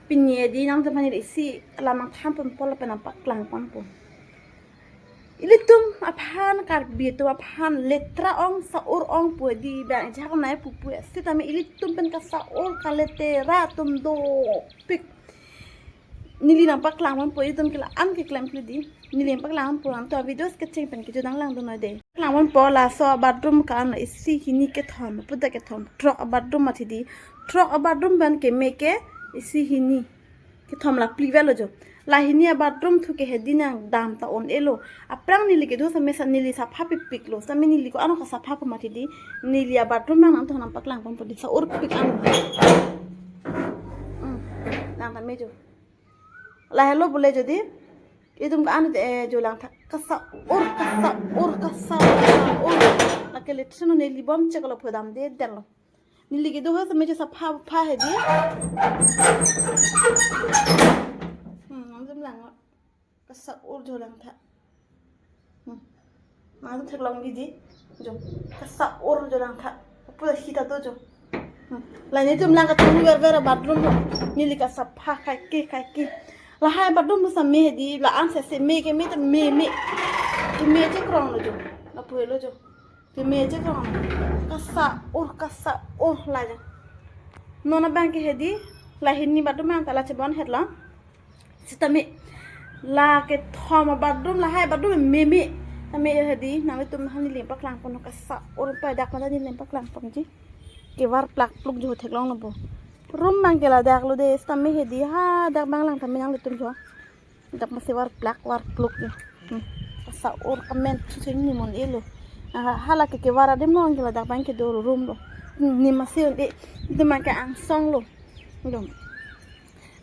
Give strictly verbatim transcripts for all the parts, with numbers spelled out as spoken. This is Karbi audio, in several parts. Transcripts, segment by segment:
Pini di nangtum aphan isi alam nangthan ponpo lapen nangpaklang ponpo. Ilitum aphan, Karbi atum aphan letra ong, sa-ur ong pu di bang jahak nai pupu. Sitame ilitum pen kasa-ur kaletra atum dopik. Neli nangpaklang ponpo, ilitum ke la-an keklemkle di. Neli nangpaklang ponpo, nangtum videos kecheng pen kejut nanglangdun noi de. Paklang ponpo, laso bathroom ke-an isi hini kethom, puta kethom, throk bathroom athi di. Throk bathroom pen keme ke isi hini kethom la phli velo jo. La hini a-bathroom thu ke hedi nangdam ta on-elo. Aphrang neli kedo sitame sa neli sapha pipiklo. Sitame neli ko-an kasapha pu mathi di. Neli a-bathroom nang nangtum aphan nangpaklang ponpo di, sa-ur pik an. Hmm. Lang tame jo. Lahelo bole jo di. Itum ke-an eh jo langtha. Kasa-ur, kasa-ur, kasa-ur. Lake latrine neli bom chek lo phodam de den lo. Neli kedo ho sitame jo sapha pha hedi. Hmm, nangtum lang. Kasa-ur jo langtha. Hmm. Nangtum theklong di di. Jo. Kasa-ur jo langtha. Pura hita do jo. Hmm. La netum lang kachung ver ver bathroom ho. Neli kasapha kaike kaike. Lahai bathroom sitame hedi la-an sese me keme ta meme. Keme chekronglo jo. Lapu helo jo. Keme chekronglo. Kasa-ur, kasa-ur la jo. Non abang ke hedi la hini bathroom nang ta la chebon het lo. Sitame la kethom bathroom, lahai bathroom meme. Tame hedi nanglitum aphan neli nangpaklang pon, kasa-ur pai dak mata neli nangpaklang ponji. Kevar plak pluk jo, theklonglo bo. Room abang ke ladak lo de, sitame hedi hadak abang lang tame nanglitum jo. Dak masi var plak var pluk ni. Hmm. Kasa-ur kamen chusing ni mon elo. Ah, hala ke kevar adim lo, anke ladak abang kedo room lo. Hmm, ne masi un-e, itum abang ke angsong lo. Dong.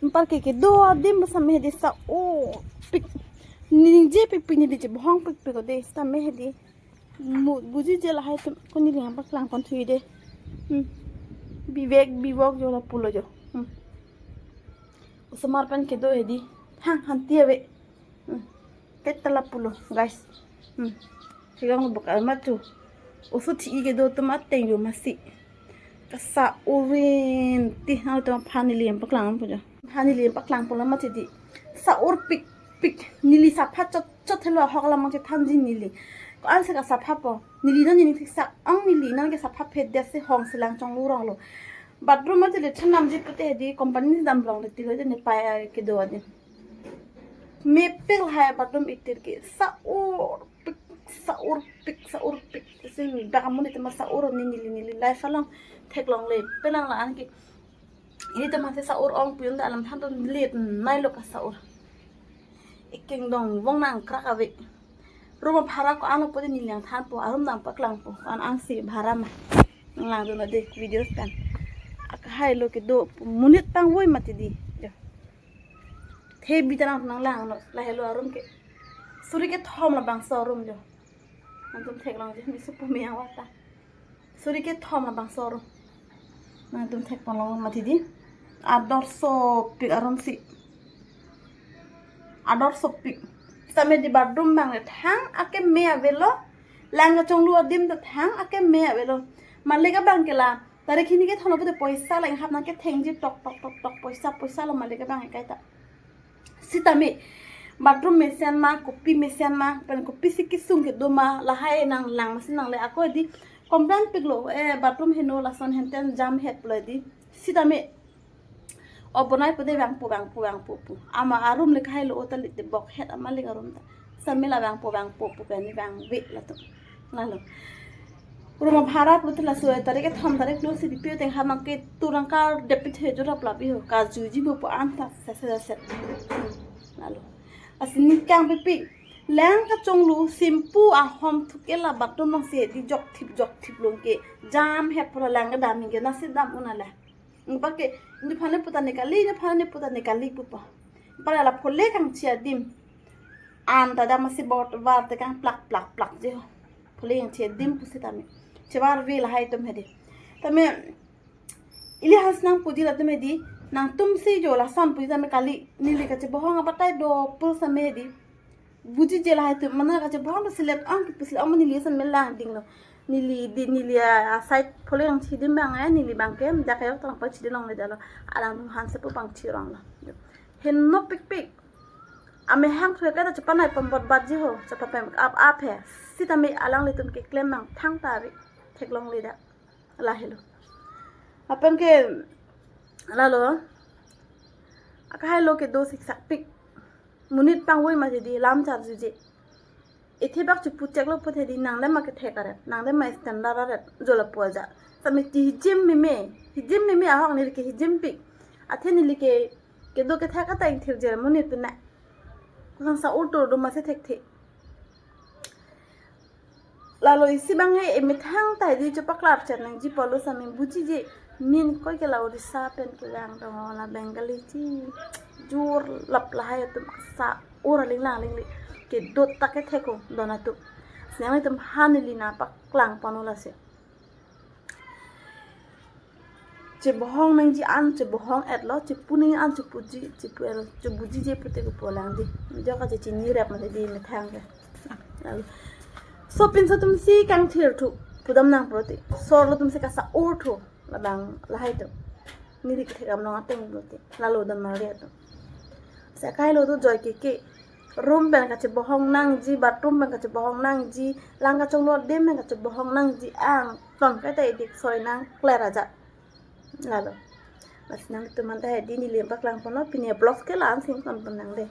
Anpar ke kedo adim sitame hedi sa-ur pik. Ningje pik pik, neli chebohong pik pik o de, sitame hedi. Mu buji je lahai atum ko neli nangpaklang pon thui de. Hmm. Bivek bivok jo lapulo jo. Hmm. Osomar pen kedo hedi. Hang hanti ave. Hmm. Ket ta lapulo, guys. Hmm. Theklong bok almat tu. Oso thi kedo atum ateng jo masi. Kasa-urin ti nangtum aphan neli nangpaklang ponpo jo. Aphan neli nangpaklang ponlo mati di. Sa-ur pik pik. Neli sapha chot chot helo, ahok alam abang chethanji neli. Ko-an si kasapha po. Neli non neli thik sa-ong, neli non ke sapha phet dia si hong selang chonglu ronglo. Bathroom mati le thanam ji pute hedi company dam long le tilo de ne pai kedo adim. Mepik lahai bathroom itir ke sa-ur pik, sa-ur pik, sa-ur pik. Sing dak amun itum sa-ur ni neli neli life along theklongle. Penang la-an ke. Ilitum aphan si sa-ur ong pu un ta alam than to let nailo kasa-ur. Ekeng dong vong nangkrak ave. Room bhara ko-an lo pute neli nangthanpo, aroom nangpaklangpo. Ko-an ansi bhara ma. Nanglangdun noi de videos pen. Akhai lo kedo monit pangvoi mati di. Jo. The bita nang nanglanglo, lahelo aroom ke. Suri kethom labangso aroom jo. Nangtum theklongji, me supu me yang vata. Suri kethom labangso aroom. Nangtum thek ponlong mati di. Ador sopik aroom si. Ador sopik. Sitame di bathroom abang le thang akeme avelo. Lang kachonglu adim ta thang akeme avelo. Malik abang ke la. Tarik hini kethom lo pute poisa lang hap nangkethengji tok tok tok tok, poisa poisa lo malik abang ekai ta. Sitame bathroom mesen ma, kopi mesen ma, pen kopisi kesung kedo ma, lahai nanglang masi nangle ako di complain piklo, eh, bathroom heno lason henten jam het pulo di. Sitame o bonai pute vangpo vangpo vangpo pu. Ama aroom le kahai lo, o ta lit de bok het ama le aroom ta. Sitame la vangpo vangpo pu pen ni vangve latum. Lalo. Room bhara pulote laso tarik kethom tarik lo si pipi ateng ha mangke turang kar depit he jorap lapi ho. Kajuji bo pu anta sese sese. Lalo. Lasi ning kangpipi. Lang kachonglu simpu ahom thu ke la bathroom nang si di jokthip jokthip long ke. Jam het pulo lang kedam ke nasi dam un-e la. Anpar ke, nephan ne puta ne kali, nephan ne puta ne kali pupa. Anpar la phole kangchi adim. An ta dam masi bot var te kangplak plak plak je ho. Phole kangchi adim pu sitame. Chevarve lahai atum hedi. Tame ili aphan si nangpuji latum hedi. Nangtum si jo lason puji tame kali, neli kachebohong abatai do pu sitame hedi. Buji je lahai atum, mane kachebohong do silet ang kipu silet ang mane neli sitame langdinglo. Neli di neli a, a side pholang chidim bang eh, neli bang ke dak ayok tang pachidi longle dalo. Alang han sepo bang chirong lo. Heno pikpik. Amehang thre ka ta chepanai pambot batji ho, chepapem ap ap he. Sitame alanglitum keklem bang thangta ave theklongle dak. Lahelo. Lapen ke lalo. Akahai lo kedo siksak pik. Monit pangvoi ma di lam charjuje. Ethe bak chepu cheklo puthe di nangdam ma kethek aret, nangdam ma standard aret, jo lapu aja. Tame ti hijim meme, hijim meme ahok neli ke hijim pik. Athe neli ke kedo kethek ata ingthir jer monit pina. Kusang sa auto do masi thekthe. Lalo isi bang he emethang ta di chepaklar chet nangji pulo sitame bujije. Min koi ke la Odisha pen kevang do, la Bengali chi. Jur lap lahai atum sa ur aling lang aling li. Kedot ta kethek ko don atum. Sinang atum han neli nangpaklang pano lasi. Chebohong nangji an chebohong etlo, chepu nangji an chepuji, chepu etlo, chebujije pute kepu lang di. Jok aja chini rep mate di methang ke. Lalo. Sopinso atum si kangthir thu, pudam nang proti. Sorlo atum si kasa-ur thu, labang lahai atum. Neli kethek amlong ateng proti. Lalo don mari atum. Sekai lo do joi keke. Room pen kachebohong nangji, bathroom pen kachebohong nangji, lang kachonglo adim pen kachebohong nangji, angton kaita edik soi nangkler aja. Lalo. Bas nangtum anta hedi neli paklang pano, pini vlog ke la-an sing ton pon nang de.